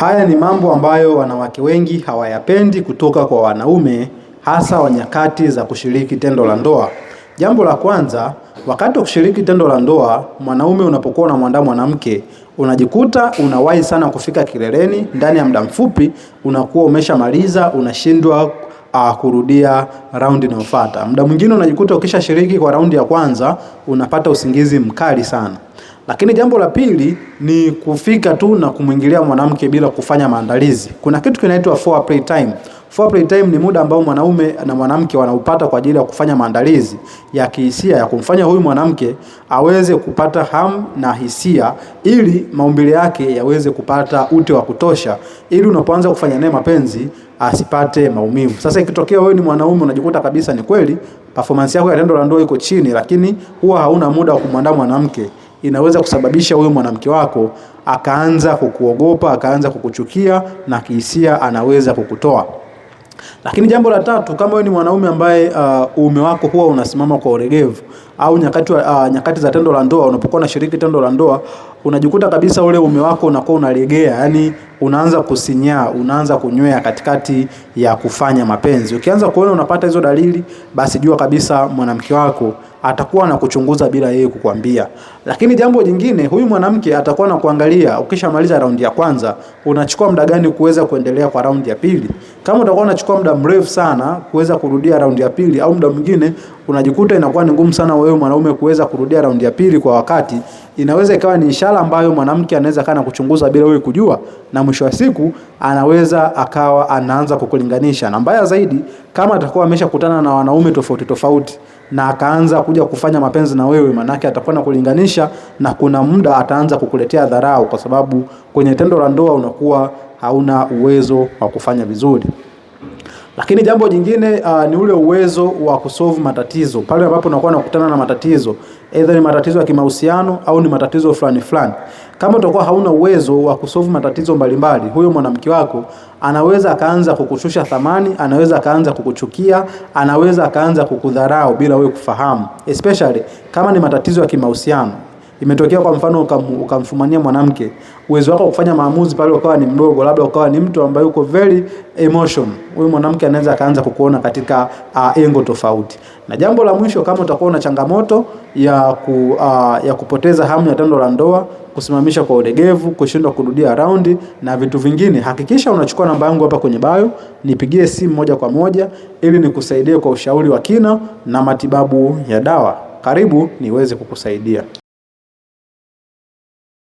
Haya ni mambo ambayo wanawake wengi hawayapendi kutoka kwa wanaume, hasa wa nyakati za kushiriki tendo la ndoa. Jambo la kwanza, wakati wa kushiriki tendo la ndoa, mwanaume unapokuwa unamwandaa mwanamke, unajikuta unawahi sana kufika kileleni ndani ya muda mfupi, unakuwa umeshamaliza, unashindwa kurudia raundi inayofuata. Muda mwingine unajikuta ukishashiriki kwa raundi ya kwanza, unapata usingizi mkali sana. Lakini jambo la pili ni kufika tu na kumwingilia mwanamke bila kufanya maandalizi. Kuna kitu kinaitwa foreplay time. Foreplay time ni muda ambao mwanaume na mwanamke wanaupata kwa ajili ya kufanya maandalizi ya kihisia ya kumfanya huyu mwanamke aweze kupata hamu na hisia, ili maumbile yake yaweze kupata ute wa kutosha, ili unapoanza kufanya naye mapenzi asipate maumivu. Sasa ikitokea wewe ni mwanaume unajikuta kabisa ni kweli performance yako ya tendo la ndoa iko chini, lakini huwa hauna muda wa kumwandaa mwanamke, inaweza kusababisha huyu mwanamke wako akaanza kukuogopa, akaanza kukuchukia na kihisia anaweza kukutoa. Lakini jambo la tatu, kama wewe ni mwanaume ambaye uume wako huwa unasimama kwa uregevu au nyakati za tendo la ndoa, unapokuwa unashiriki tendo la ndoa unajikuta kabisa ule uume wako unakuwa unalegea, yani unaanza kusinyaa, unaanza kunywea katikati ya kufanya mapenzi. Ukianza kuona unapata hizo dalili, basi jua kabisa mwanamke wako atakuwa anakuchunguza bila yeye kukwambia. Lakini jambo jingine, huyu mwanamke atakuwa anakuangalia ukishamaliza raundi ya kwanza, unachukua muda gani kuweza kuendelea kwa raundi ya pili. Kama utakuwa unachukua muda mrefu sana kuweza kurudia raundi ya pili, au muda mwingine unajikuta inakuwa ni ngumu sana wewe mwanaume kuweza kurudia raundi ya pili kwa wakati, inaweza ikawa ni ishara ambayo mwanamke anaweza kana kuchunguza bila wewe kujua, na mwisho wa siku anaweza akawa anaanza kukulinganisha. Na mbaya zaidi, kama atakuwa ameshakutana na wanaume tofauti tofauti na akaanza kuja kufanya mapenzi na wewe, manake atakuwa nakulinganisha, na kuna muda ataanza kukuletea dharau, kwa sababu kwenye tendo la ndoa unakuwa hauna uwezo wa kufanya vizuri. Lakini jambo jingine ni ule uwezo wa kusolve matatizo pale ambapo unakuwa unakutana na matatizo, either ni matatizo ya kimahusiano au ni matatizo fulani fulani. Kama utakuwa hauna uwezo wa kusolve matatizo mbalimbali, huyo mwanamke wako anaweza akaanza kukushusha thamani, anaweza akaanza kukuchukia, anaweza akaanza kukudharau bila wewe kufahamu, especially kama ni matatizo ya kimahusiano. Imetokea kwa mfano ukamfumania mwanamke, uwezo wako wa kufanya maamuzi pale ukawa ni mdogo, labda ukawa ni mtu ambaye uko very emotion, huyu mwanamke anaweza akaanza kukuona katika engo tofauti. Na jambo la mwisho, kama utakuwa una changamoto ya kupoteza hamu ya tendo la ndoa, kusimamisha kwa ulegevu, kushindwa kurudia raundi na vitu vingine, hakikisha unachukua namba yangu hapa kwenye bio, nipigie simu moja kwa moja ili nikusaidie kwa ushauri wa kina na matibabu ya dawa. Karibu niweze kukusaidia.